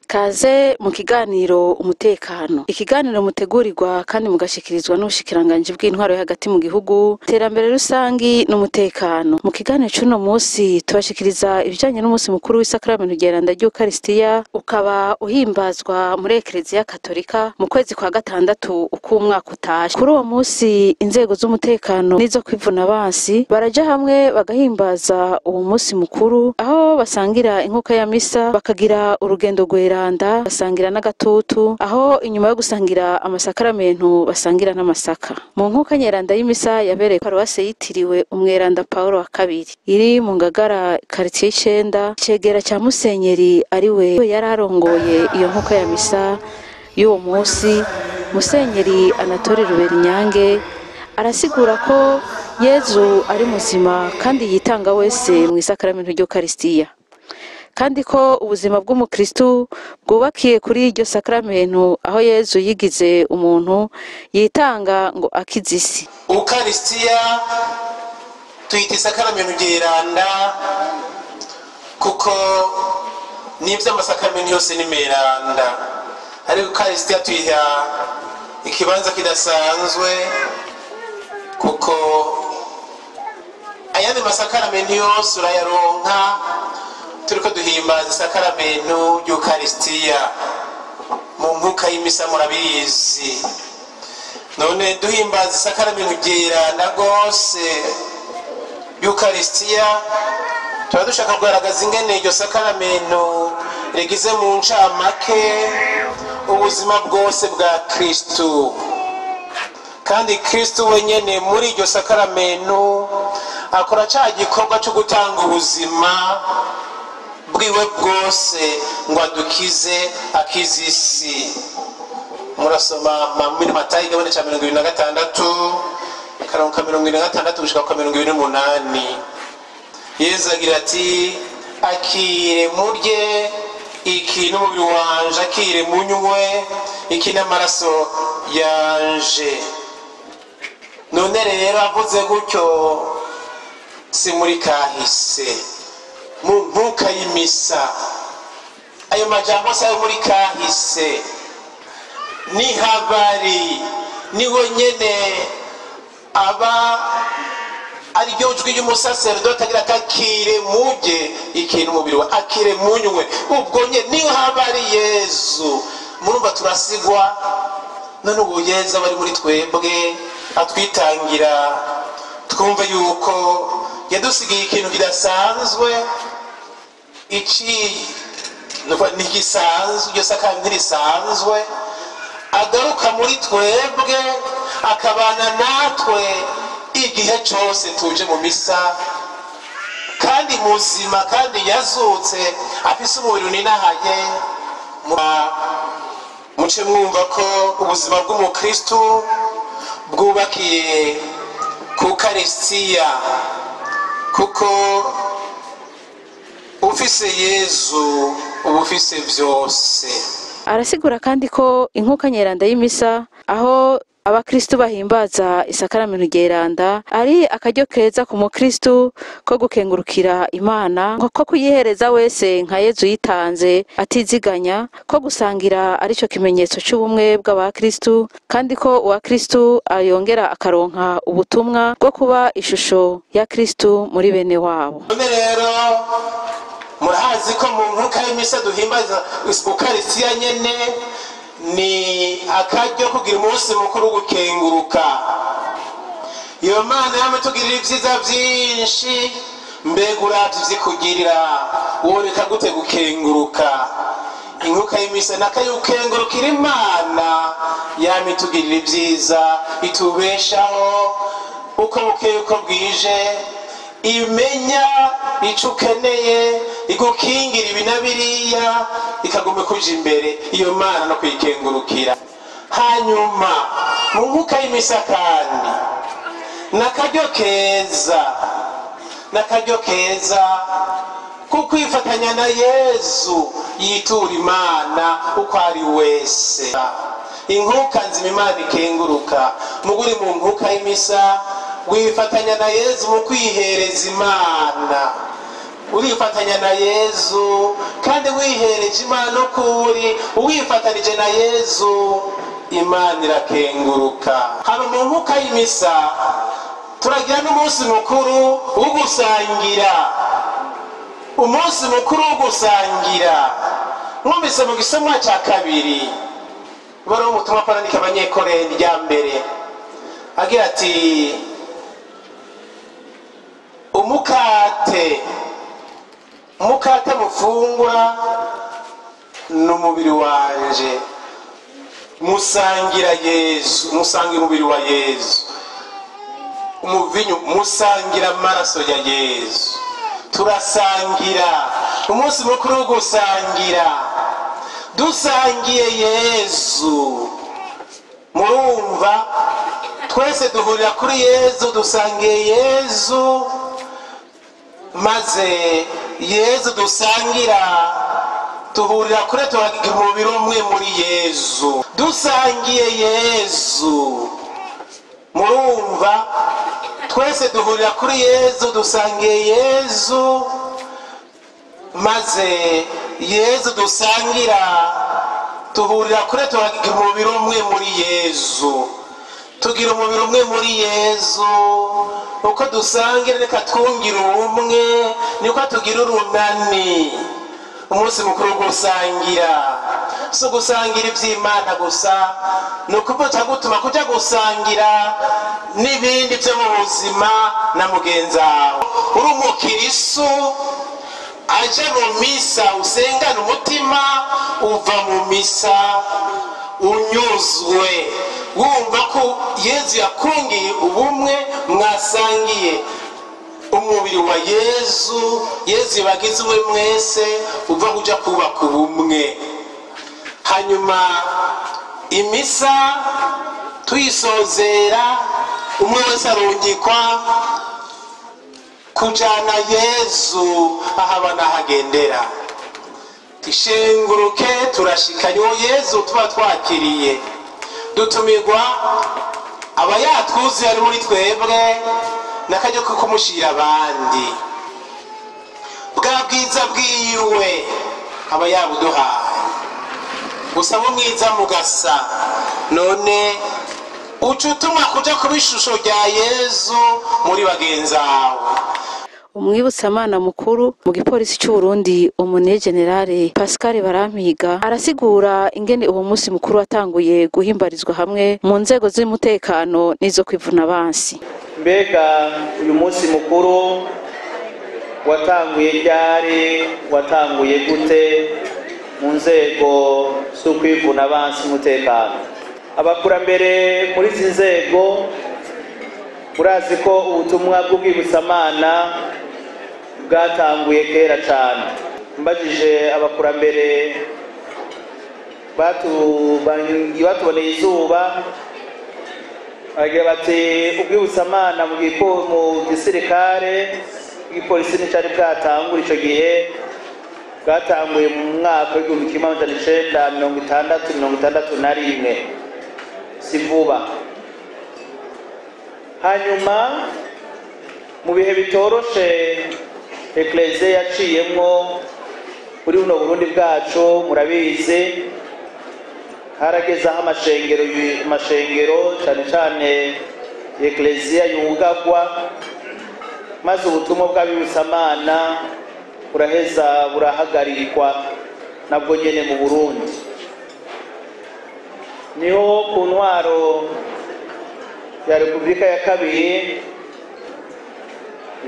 Kaze mu kiganiro umutekano, ikiganiro mutegurirwa kandi mugashikirizwa n'ubushikiranganji bw'intwaro yo hagati mu gihugu, iterambere rusangi n'umutekano. Mu kiganiro c'uno munsi tubashikiriza ibijanye n'umunsi mukuru w'isakramentu ryeranda ry'Ukaristiya, ukaba uhimbazwa muri Ekereziya Katolika mu kwezi kwa gatandatu uko umwaka utashe. Kuri uwo munsi inzego z'umutekano n'izo kwivuna abansi baraja hamwe bagahimbaza uwo munsi mukuru, aho basangira inkuka ya misa, bakagira urugendo rweranda, basangira n'agatutu, aho inyuma yo gusangira amasakaramentu basangira n'amasaka. Mu nkuka nyeranda y'imisa yabereye paruwase yitiriwe umweranda Paulo wa kabiri iri mu Ngagara quartier y'icenda, icegera ca musenyeri ariwe yararongoye iyo nkuka ya misa y'uwo munsi, Musenyeri Anatole Ruberinyange arasigura ko Yezu ari muzima kandi yitanga wese mu isakaramentu ry'Ukaristiya, kandi ko ubuzima bw'umukristu bwubakiye kuri iryo sakramentu, aho Yezu yigize umuntu yitanga ngo akize isi. Ukaristiya tuyita isakaramentu ryeranda kuko n'ivyo amasakaramentu yose ni meranda, ariko Ukaristiya tuyiha ikibanza kidasanzwe kuko ayandi masakaramentu yose urayaronka turiko duhimbaza isakaramentu ry'Ukaristiya mu nkuka y'imisa, murabizi. None duhimbaza isakaramentu ryeranda rwose ry'Ukaristiya, tuba dushaka kugaragaza ingene iryo sakaramentu rigize mu ncamake ubuzima bwose bwa Kristu, kandi Kristu wenyene muri iryo sakaramentu akora ca gikorwa co gutanga ubuzima bwiwe bwose ngo adukize, akize isi. Murasoma muri Matayo igabane ca 26 akarongo ka 26 gushika ku 28. Yezu agira ati: akire murye iki n'umubiri wanje, akire munywe iki n'amaraso yanje. None rero avuze gutyo si muri kahise, mu nkuka y'imisa ayo majambo se ayo muri kahise ni habari, niwe nyene aba ariryo jwi ry'umusaseredoti agira ati: akire murye iki n'umubiri we, akire munywe. Ubwo nyene niho haba ari Yezu. Murumva turasigwa. None ubu Yezu aba ari muri twebwe atwitangira, twumve yuko yadusigiye ikintu kidasanzwe, iki ntigisanzwe, iryo sakaramentu ntirisanzwe, agaruka muri twebwe akabana natwe igihe cose tuje mu misa, kandi muzima, kandi yazutse afise umubiri uninahaye. Muce mwumva ko ubuzima bw'umukristu bwubakiye ku Ukaristiya, kuko ufise Yezu uba ufise vyose. Arasigura kandi ko inkuka nyeranda y'imisa, aho abakristu bahimbaza isakaramentu ryeranda, ari akaryo keza ku mukristu ko gukengurukira Imana, ko kuyihereza wese nka Yezu yitanze atiziganya, ko gusangira arico kimenyetso c'ubumwe bw'abakristu, kandi ko uwakristu ayongera akaronka ubutumwa bwo kuba ishusho ya Kristu muri bene wabo. None rero murahazi ko mu nkuka y'imisa duhimbaza Ukaristiya nyene ni akaryo kugira umunsi mukuru wo gukenguruka. Iyo Mana yamitugirira ivyiza vyinshi, mbega uravye ivyikugirira woreka gute gukenguruka? Inkuka y'imisa nakayukengurukira Imana yamitugirira ivyiza, itubeshaho uko bukeye uko bwije, imenya ico ukeneye, igukingira ibi na biriya, ikaguma ikuja imbere. Iyo Mana no kuyikengurukira. Hanyuma mu nkuka y'imisa kandi n'akaryo keza, n'akaryo keza ko kwifatanya na Yezu yitura Imana uko ari wese. Inkuka nzima Imana ikenguruka, muguri mu nkuka y'imisa wifatanya na Yezu mu kwihereza Imana. Urifatanya na Yezu kandi wihereje Imana ukuri, uwifatanije na Yezu Imana irakenguruka. Haba mu nkuka y'imisa turagira n'umunsi mukuru wo gusangira, umunsi mukuru wo gusangira. Mwumvise mu gisomwa cya kabiri bari ubutumwa kwandika Abanyekorenti rya mbere agira ati umukate mufungura ni umubiri wanje, musangira Yezu, musangira umubiri wa Yezu, umuvinyu musangira amaraso ya Yezu. Turasangira umunsi mukuru wo gusangira, dusangiye Yezu. Murumva twese duhurira kuri Yezu, dusangiye Yezu, maze Yezu dusangira duhurira kuri tuhagira umubiri umwe muri Yezu, dusangiye Yezu. Murumva twese duhurira kuri Yezu, dusangiye Yezu, maze Yezu dusangira duhurira kuri tuhagira umubiri umwe muri Yezu, tugira umubiri umwe muri Yezu. Uko dusangira reka twungira ubumwe, niko tugira urunani. Umunsi mukuru wo gusangira si ugusangira iby'Imana gusa, ni ukuvuga gutuma kujya gusangira n'ibindi byo mu buzima na mugenzi wawe. Uri umukirisu aje mu misa usengana umutima, uva mu misa unyuzwe, wumva ko Yezu yakungiye ubumwe mwasangiye umubiri wa Yezu. Yezu bagize umwe mwese, uva kuja kubaka ubumwe. Hanyuma imisa tuyisozera, umwe wese arungikwa kujana Yezu aho agendera. Tishenguruke turashikanye uwo Yezu tuba twakiriye, dutumirwa aba yatwuzuye ari muri twebwe, n'akajya ko kumushira abandi. Bwa bwiza bwiwe aba yabuduhaye, gusa mwiza mugasa. None uca utuma kuja kuba ishusho rya Yezu muri bagenzi bawe. Umwibutsamana mukuru mu gipolisi cy'u Burundi Umune Generale Pascal Barampiga arasigura ingene uwo munsi mukuru watanguye guhimbarizwa hamwe mu nzego z'umutekano n'izo kwivuna abansi. Mbega uyu munsi mukuru watanguye ryari, watanguye gute mu nzego zo kwivuna abansi umutekano? Abakurambere muri izi nzego murazi ko ubutumwa bw'ubwibutsamana bwatanguye kera cyane. Mbajije abakurambere batuboneye izuba, baragira bati ubwibutsamana mu gisirikare bw'ipolisi nticari bwatangura ico gihe, bwatanguye mu mwaka w'1961, si vuba. Hanyuma mu bihe bitoroshe Eklezia yaciyemwo muri buno Burundi bwacu, murabizi harageze aho amashengero cyane cyane Eklezia yugagwa, maze ubutumwa bw'abibutsamana buraheza burahagarikwa nabwo nyene mu Burundi. Niho ku ntwaro ya Repubulika ya kabiri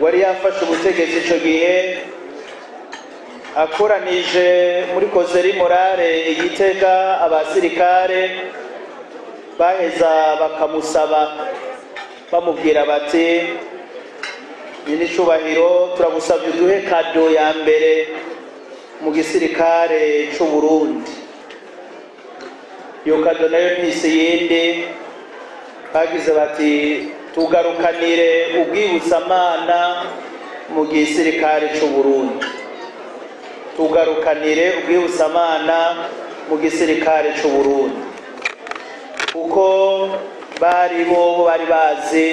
wari yafashe ubutegetsi ico gihe, akoranije muri Kozeri Morale Igitega abasirikare, baheza bakamusaba bamubwira bati nyiricubahiro turagusabye uduhe kado ya mbere mu gisirikare c'u Burundi. Iyo kado nayo ntisi yindi, bagize bati tugarukanire ubwibutsamana mu gisirikare c'u Burundi, tugarukanire ubwibutsamana mu gisirikare c'u Burundi, kuko bari bo bari bazi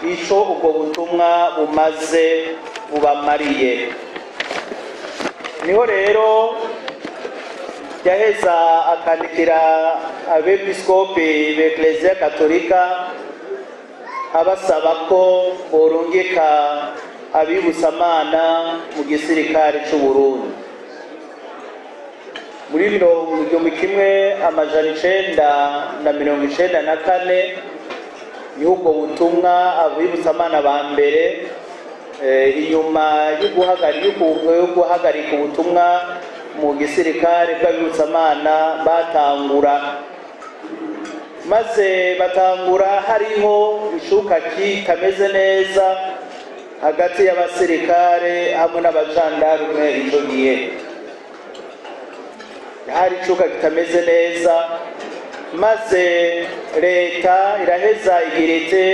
ico ubwo butumwa bumaze bubamariye. Niho rero yaheza akandikira abepiskopi b'Eklezia Katolika abasaba ko borungika abibusamana mu gisirikare c'u Burundi. Muri 1994 niho ubwo butumwa abibusamana ba mbere, inyuma yo guhagarika ubutumwa mu gisirikare bw'abibusamana, batangura. Maze batangura hariho ishuka kitameze neza hagati y'abasirikare hamwe n'abajandarume. Ico gihe hari icuka kitameze neza, maze leta iraheza igira iti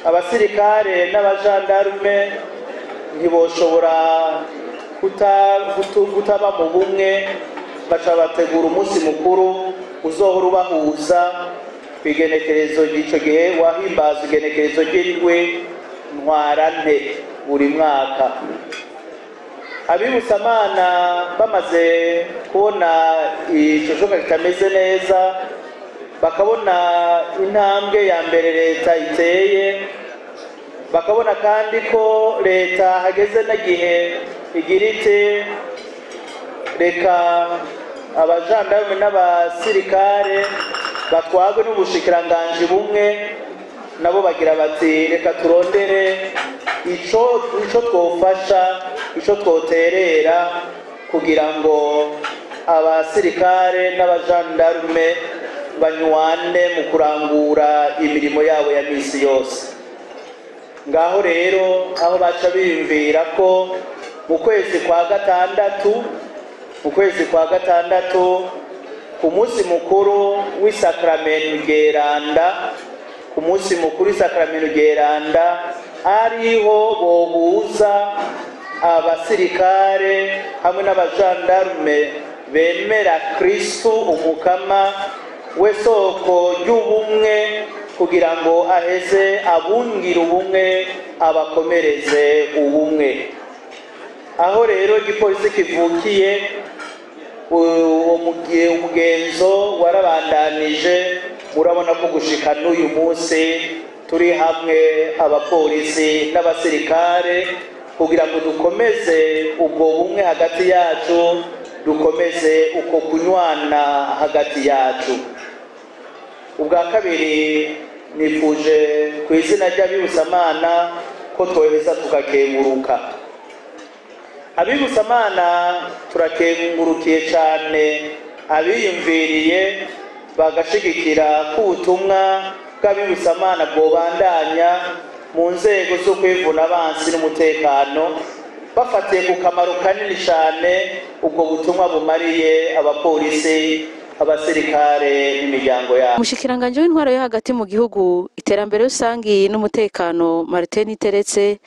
abasirikare n'abajandarume ntiboshobora kutaba mu bumwe, baca bategura umunsi mukuru uzohora ubahuza kw'igenekerezo ry'ico gihe wahimbaza igenekerezo ry'indwi Ntwarante buri mwaka. Abibusamana bamaze kubona ico cuka kitameze neza, bakabona intambwe ya mbere leta iteye, bakabona kandi ko leta hageze n'igihe igira iti reka abajandarume n'abasirikare batwagwe n'ubushikiranganji bumwe, nabo bagira bati reka turondere ico twofasha, ico twoterera kugira ngo abasirikare n'abajandarume banywane mu kurangura imirimo yabo ya misi yose. Ngaho rero aho baca biyumvira ko mu kwezi kwa gatandatu, ku munsi mukuru w'isakramento ryeranda, ku munsi mukuru w'isakramento ryeranda ariho bohuza abasirikare hamwe n'abajandarume bemera Kristu umukama we soko ry'ubumwe, kugira ngo aheze abungire ubumwe, abakomereze ubumwe. Aho rero igipolisi kivukiye, uwo umugenzo warabandanije. Murabona ko gushika n'uyu munsi turi hamwe abapolisi n'abasirikare kugira ngo dukomeze ubwo bumwe hagati yacu, dukomeze uko kunywana hagati yacu. Ubwa kabiri nifuje ku izina ry'abibusamana ko twoheza tukakenguruka. Abibusamana turakengurukiye cyane abiyumviriye bagashigikira ko ubutumwa bw'abibusamana bwobandanya mu nzego zo kwivuna abansi n'umutekano, bafatiye ku kamaro kanini cyane ubwo butumwa bumariye abapolisi, abasirikare n'imiryango yabo. Umushikiranganji w'intwaro yo hagati mu gihugu, iterambere rusangi n'umutekano, Martin Niteretse,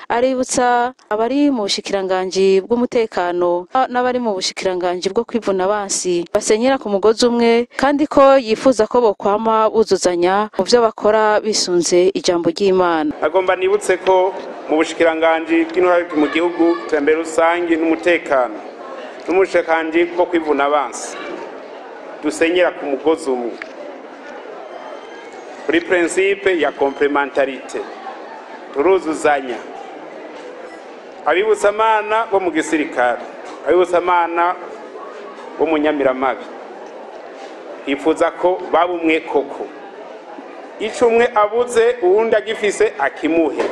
aributsa abari mu bushikiranganji bw'umutekano n'abari mu bushikiranganji bwo kwivuna abansi basenyera ku mugozi umwe, kandi ko yifuza ko bokwama buzuzanya mu byo bakora bisunze ijambo ry'Imana. Agomba nibutse ko mu bushikiranganji bw'intwaro mu gihugu, iterambere rusangi n'umutekano n'umushikiranganji bwo kwivuna abansi dusenyera ku mugozi umwe kuri principe ya complementarité, turuzuzanya. Abibusamana bo mu gisirikare, abibusamana bo mu nyamiramabi, ifuza ko babumwe koko, ico umwe abuze uwundi agifise akimuhe.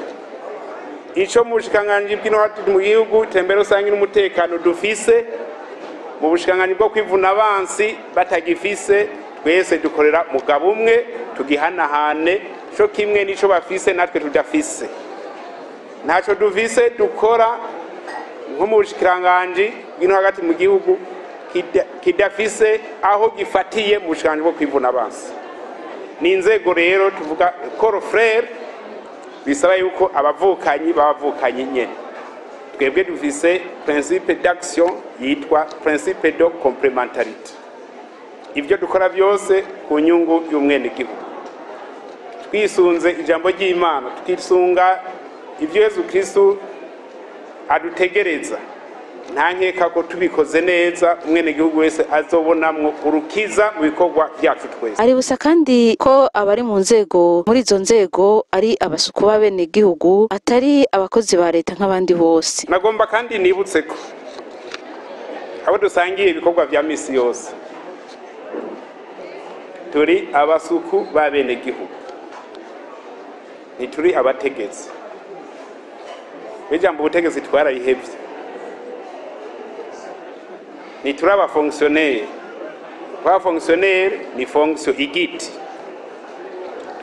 Ico mu bushikiranganji bw'intwaro mu gihugu, iterambere rusangi n'umutekano dufise, mu bushikiranganji bwo kwivuna abansi batagifise, twese dukorera mugabo umwe, tugihanahane co kimwe nico bafise natwe tudafise. Ntaco dufise dukora nko mu bushikiranganji bw'intwaro hagati mu gihugu kidafise aho gifatiye mu bushikiranganji bwo kwivuna abansi. Ni inzego rero tuvuga corps frère, bisaba yuko abavukanyi babavukanyi nyene. Twebwe dufise principe d'action yitwa principe de complémentarité. Ibyo dukora byose ku nyungu y'umwenegihugu, twisunze ijambo ry'Imana, tukisunga ibyo Yesu Kristo adutegereza. Nta nkeka ko tubikoze neza umwenegihugu wese azobonamwo urukiza mu bikorwa byacu twese. Aributsa kandi ko abari mu nzego, muri izo nzego, ari abasuku b'abenegihugu, atari abakozi ba leta nk'abandi bose. Nagomba kandi nibutse ko abo dusangiye ibikorwa vya misi yose turi abasuku b'abenegihugu, ntituri abategetsi. Ijambo ubutegetsi twararihevye. Ntituri abafonctionnaire. Abafonctionnaire ni fonction, igiti.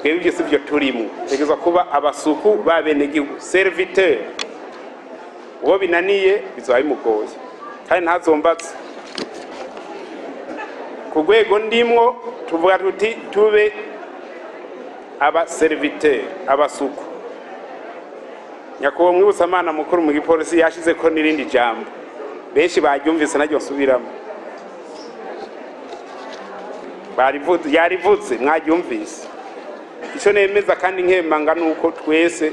Twebwe ibyo sivyo turimo. Tegerezwa kuba abasuku b'abenegihugu, serviteur. Uwo binaniye bizoba bimugoye kandi ntazombatse. Ku rwego ndimwo tuvuga tuti tube aba serviteur, abasuku. Nyakubahwa mwibutsamana mukuru mu gipolisi yashize ko n'irindi jambo benshi baryumvise, naryo nsubiramo. Barivuze, yarivutse, mwaryumvise. Ico nemeza kandi nkemanga nuko twese,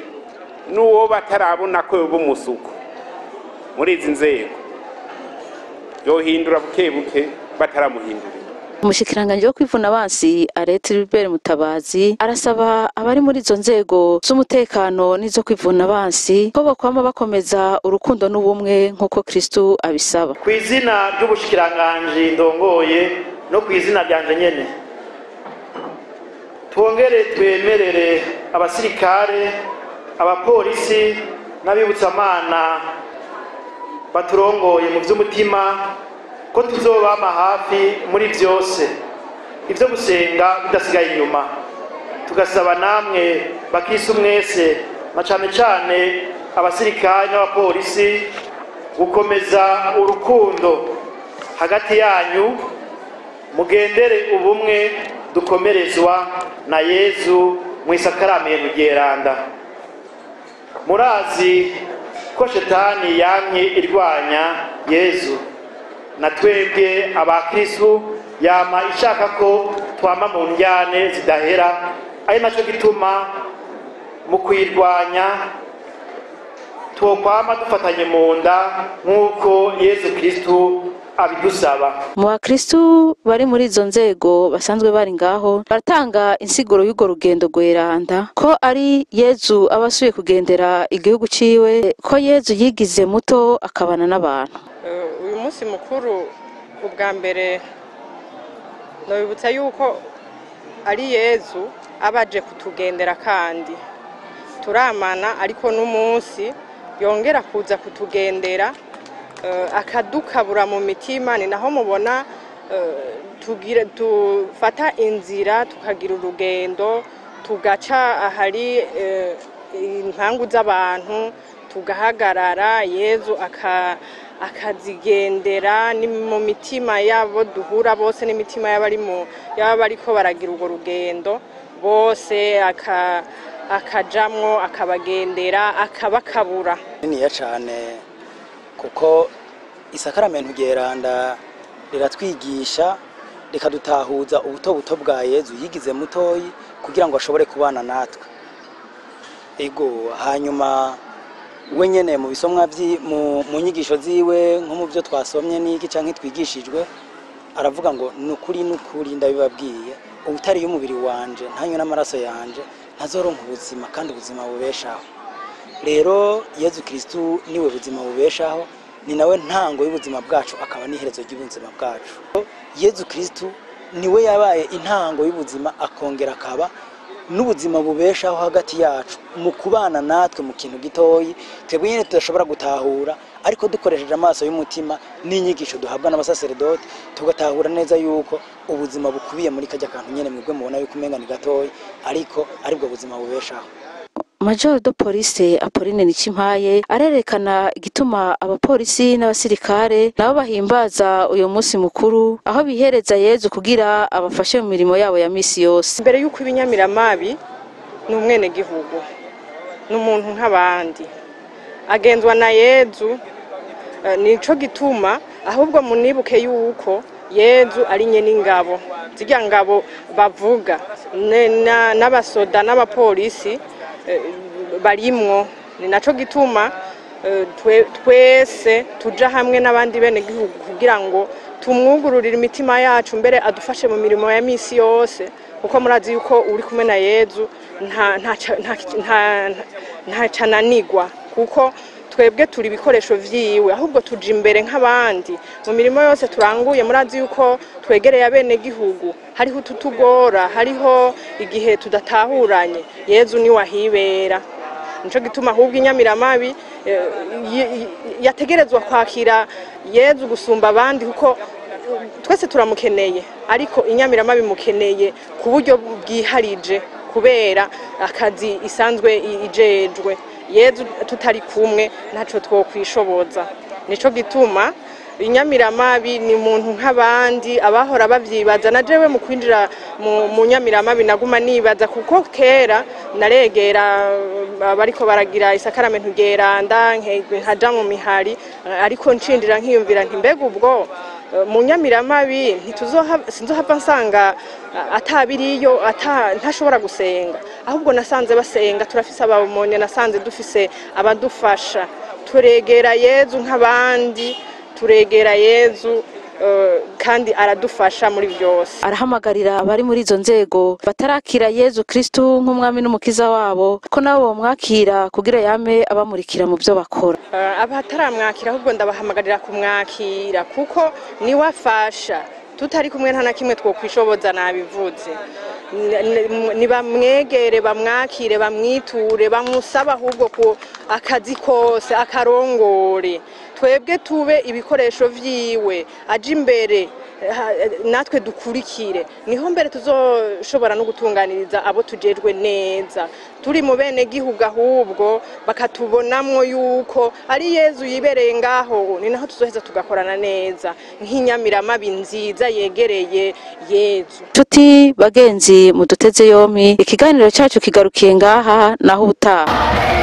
n'uwo batarabona ko yoba umusuku muri izi nzego, yohindura buke buke bataramuhindurira. Umushikiranganji wo kwivuna abansi, Arete Gilbert Mutabazi, arasaba abari muri izo nzego z'umutekano n'izo kwivuna abansi ko bokwama bakomeza urukundo n'ubumwe nk'uko Kristu abisaba. Ku izina ry'ubushikiranganji ndongoye no ku izina ryanje nyene, twongere twemerere abasirikare, abapolisi n'abibutsamana baturongoye mu vy'umutima ko tuzobama hafi muri vyose, ivyo gusenga bidasigaye inyuma. Tugasaba namwe bakristu mwese, na cane cane abasirikare n'abapolisi, gukomeza urukundo hagati yanyu, mugendere ubumwe dukomerezwa na Yezu mu isakaramentu ryeranda. Murazi ko shetani yamye irwanya Yezu na twebwe abakristu, yama ishaka ko twama mu njyane zidahera, ari naco gituma mu kuyirwanya twokwama dufatanye mu nda nk'uko Yezu Kristu abidusaba. Mu bakristu bari muri izo nzego basanzwe bari ngaho baratanga insiguro y'urwo rugendo rweranda, ko ari Yezu aba asubiye kugendera igihugu ciwe, ko Yezu yigize muto akabana n'abantu. Uyu munsi mukuru, ubwa mbere nabibutsa yuko ari Yezu aba aje kutugendera, kandi turamana, ariko n'umunsi yongera kuza kutugendera, akadukabura mu mitima. Ni naho mubona tugira dufata inzira, tukagira urugendo, tugaca ahari impangu z'abantu, tugahagarara, Yezu akazigendera ni mu mitima yabo duhura bose, n'imitima y'abari mu yaba bariko baragira urwo rugendo bose, akajamwo akabagendera, akabakabura. Niniya cane, kuko isakaramentu ryeranda riratwigisha, rikadutahuza ubuto buto bwa Yezu yigize mutoyi kugira ngo ashobore kubana natwe. Ego, hanyuma we nyene mu bisomwa mu nyigisho ziwe, nko mu byo twasomye n'iki canke twigishijwe, aravuga ngo: "Nukuri nukuri ndabibabwiye, uwutariye umubiri wanje ntanywe n'amaraso yanje ntazoronka ubuzima kandi ubuzima bubeshaho." Rero Yezu Kristu niwe buzima bubeshaho, ni nawe ntango y'ubuzima bwacu, akaba n'iherezo ry'ubuzima bwacu. Yezu Kristu niwe yabaye intango y'ubuzima, akongera akaba n'ubuzima bubeshaho hagati yacu mu kubana natwe mu kintu gitoyi twebwe nyine tudashobora gutahura, ariko dukoresheje amaso y'umutima n'inyigisho duhabwa n'abasaseredoti tugatahura neza yuko ubuzima bukubiye muri kajya kantu nyene mwebwe mubona yuko umenga ni gatoyi, ariko aribwo buzima bubeshaho. Major de Police Apolline Nikimpaye arerekana igituma abapolisi n'abasirikare nabo bahimbaza uyu munsi mukuru, aho bihereza Yezu kugira abafashe mu mirimo yabo ya misi yose. Mbere y'uko ibinyamiramabi ni umwenegihugu, ni umuntu nk'abandi, agenzwa na Yezu. Nico gituma ahubwo munibuke yuko Yezu ari nyene ingabo, zirya ngabo bavuga n'abasoda n'abapolisi barimwo. Ni naco gituma Twese tuja hamwe n'abandi bene gihugu kugira ngo tumwugururire imitima yacu, mbere adufashe mu mirimo ya misi yose, kuko murazi yuko uri kumwe na Yezu nta cananigwa, kuko twebwe turi ibikoresho vyiwe, ahubwo tuja imbere nk'abandi mu mirimo yose turanguye. Murazi yuko twegereye abene gihugu, hariho ututugora, hariho igihe tudatahuranye, Yezu ni wahibera. Nico gituma ahubwo inyamiramabi yategerezwa kwakira Yezu gusumba abandi, kuko twese turamukeneye, ariko inyamiramabi mukeneye ku buryo bwiharije kubera akazi isanzwe ijejwe. Yezu tutari kumwe ntaco twokwishoboza. Nico gituma inyamiramabi ni umuntu nk'abandi abahora bavyibaza. Na jewe mu kwinjira mu nyamiramabi naguma nibaza, kuko kera naregera abariko baragira isakaramentu ryeranda, nkaja mu mihari, ariko ncinjira nkiyumvira nti mbega ubwo mu nyamiramabi sinzohava nsanga atabiriyo, ntashobora gusenga. Ahubwo nasanze basenga, turafise abamonye, nasanze dufise abadufasha, turegera Yezu nk'abandi, turegera Yezu kandi aradufasha muri byose. Arahamagarira abari muri izo nzego batarakira Yezu Kristu nk'umwami n'umukiza wabo ko nabo bomwakira kugira yame abamurikira mu byo bakora. Abataramwakira ahubwo ndabahamagarira kumwakira, kuko niwe afasha. Tutari kumwe nta na kimwe twokwishoboza, nabivuze. Nibamwegere, bamwakire, bamwiture, bamusaba ahubwo ku akazi kose akarongore, twebwe tube ibikoresho vyiwe, aje imbere natwe dukurikire, niho mbere tuzoshobora no gutunganiriza abo tujejwe neza. Turi mu bene gihugu ahubwo bakatubonamwo yuko ari Yezu yibereye ngaho, ni naho tuzoheza tugakorana neza nk'inyamiramabi nziza yegereye Yezu. Nshuti bagenzi muduteze yompi, ikiganiro cyacu kigarukiye ngaha, naho ubutaha.